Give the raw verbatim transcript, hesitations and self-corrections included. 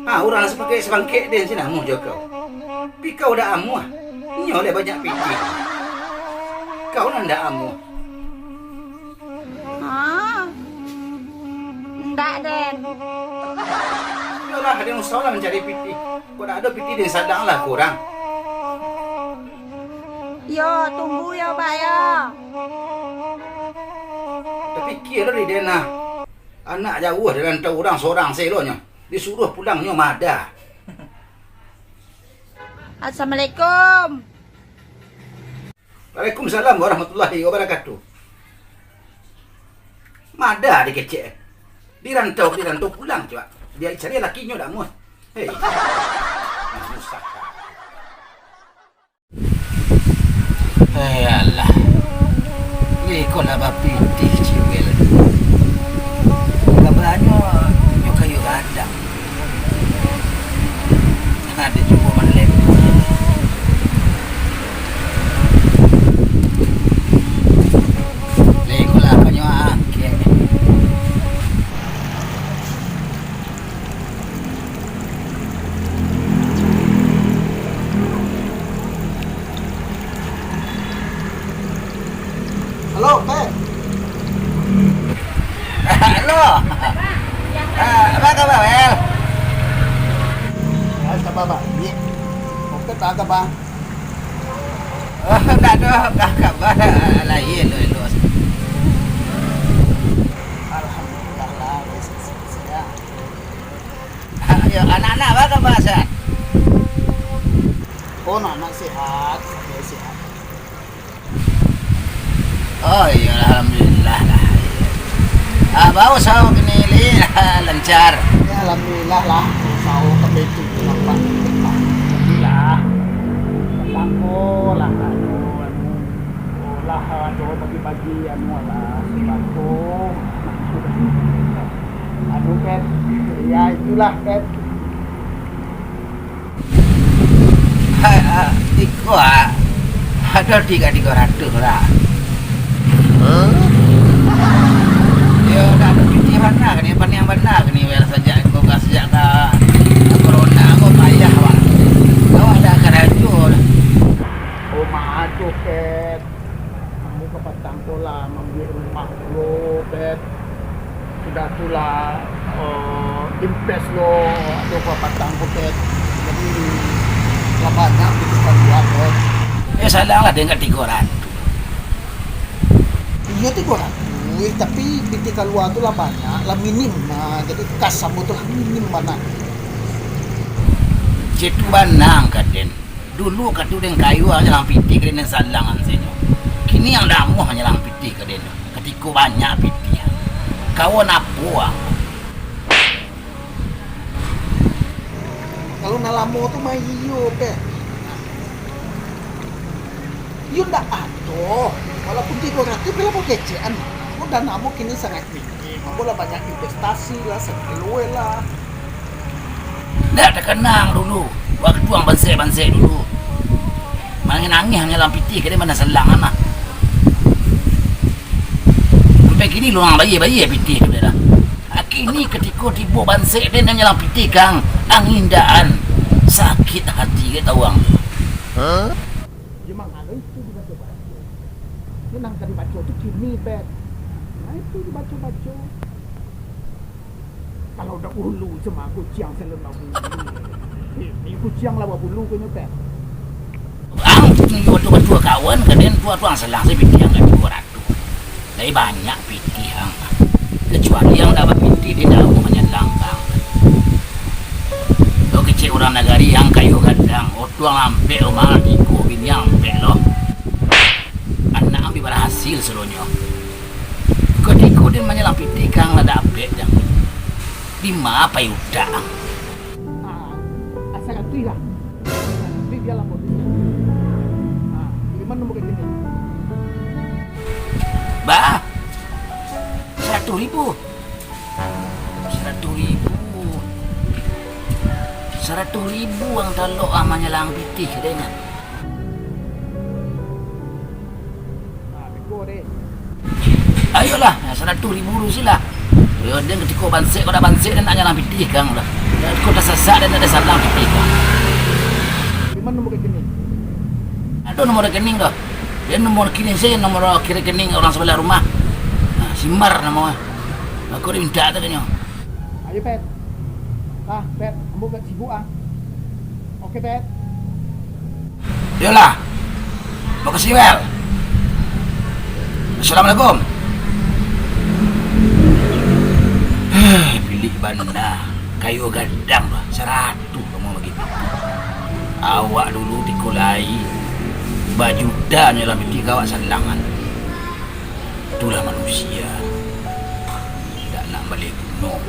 Ah, urang sabangkek-sabangkek den si namuah jo kau. Pi kau dak amuah. Nyo lai banyak pitih. Kau nan dak amuah. Ha? Ndak, den. Yolah, den usah lah mancari pitih. Kok dak ado pitih, den sadang lah kurang. Yo, tunggu yo, Pak, yo. Tapikia lo diri den nah. Anak jauah di rantau urang sorang saelonyo. Disuruah pulang nyo mada. Assalamualaikum. Waalaikumsalam warahmatullahi wabarakatuh. Mada dikecek. Di rantau, di rantau pulang cuak. Dia cari lakinyo dak muah. Hei. Susah. Eh, alah. Iko lah bapitih ciwil. Kabanyo nyo kayu gadang. Ado juo malem. Lah, iko lah kanyo angkek. Halo, Pep. Halo. Ah, apa kabar, Wel? Ah, kabar baik. Oke, apa kabar? Oh, tak ada apa kabar. Lah, iya, lo, lo. Alhamdulillah lah, sehat. Ayo, anak-anak, apa kabar, sehat? Oh, anak-anak sehat, saya sehat. Oh, iya, alhamdulillah lah. Ah, bau sawo kini, Li, lancar. Ya, alhamdulillah lah, sawo kembali tu nampak. Alhamdulillah. Sembako lah, anu, anu. Oh, lah, ado bagi-bagi, anu, lah, sembako. Anu, Pep. Ya, itulah, Pep. Ha, ha, iko, ha. Ado tigo, tigo ratuih lah. Yo, dah ado pitih bana kini, paniang bana kini, Wel, sajak iko ka, sajak ka corona ko payah, Wak. Awak dak karajo dah. Oh, mah tu, Pep. Ambo ka patang ko lah mambuek rumah pulo, Pep. Sudah tu lah, eh, invest lo, ado ka patang ko, Pep. Jadi, lah banyak duit kalua, Pep. Eh, sadang lah dek tigo ratuih. Iyo, tigo ratuih, tapi pitih kalua tu lah banyak, lah minim. Nah, jadi kas ambo tu lah minim bana. Cek tu bana ka den. Dulu katu den kayo nyalang pitih ka den, den salang ansenyo. Kini ang damuah nyalang pitih ka den. Katiko banyak pitih. Kawan apo ang? Kalau nan lamo tu mah iyo, Pep. Iyo ndak ado. Walaupun tigo ratuih, tapi lah kecekan. Ko dana ambo kini sangaik minim. Ambo lah banyak investasi lah, sakalua lah. Ndak takanang dulu, waktu ang bansek-bansek dulu. Manangih-nangih ang nyalang pitih ka den, bana salang mah. Sampai kini lo ang bayia-bayia pitih tu dah. Kini katiko tibo bansek den nyalang pitih ka ang, ang indakan. Sakik hati kek tau ang tu. Yo, manga itu dibaco-baco. Yo, nan ka dibaco tu kini, Pep. Nah, itu dibaco-baco. Kalau dahulu cuma kuciang salun babulu. Kini kuciang lah babulu, konyo, Pep. Ang tu nyo batua-batua kawan, ka den tua-tua salang se pitih ang ka tigo ratuih. Lai banyak pitih ang. Kecuali ang dak bapitih, den dak amuah manyalang ka ang. Lo kecek urang nagari, ang kayo gadang, otuang ampek lo, mah tigo bini ampek lo. Anak ang bi barasil sadonyo. Katiko den manyalang pitih ka ang lah dapek dang. Dima pai utak ang? Ah, asa ratuih lah. Ratuih bialah kau tu. Ah, dari mana nombor kaki ni? Bah, saratuih ribu. Saratuih ribu. Saratuih ribu ang talok ah manyalang pitih ka den. Ah, beko deh. Ayolah, saratuih ribu dulu silah. Yo, den katiko bansaik, kok dak bansaik, den nak nyalang pitih kang lah. Yo, kok tasasak, den dak salang pitih kang. Di ma nomor rekening? Ado nomor rekening doh. Den nomor rekening se, nomor rekening urang sabalah rumah. Nah, Simbar namo. Mako dimintak tu ka nyo. Ayo, Pet. Ah, Pet, ambo agak sibuk, ah. Oke, Pet. Yolah. Makasih, Wel. Assalamualaikum. Heh, pilik bana. Kayu gadang lah. Saratuh kamu bagi. Awak dulu tiko lai bajuta nyo lah pitih ka awak salangan. Itulah manusia. Dak nak baliak guno.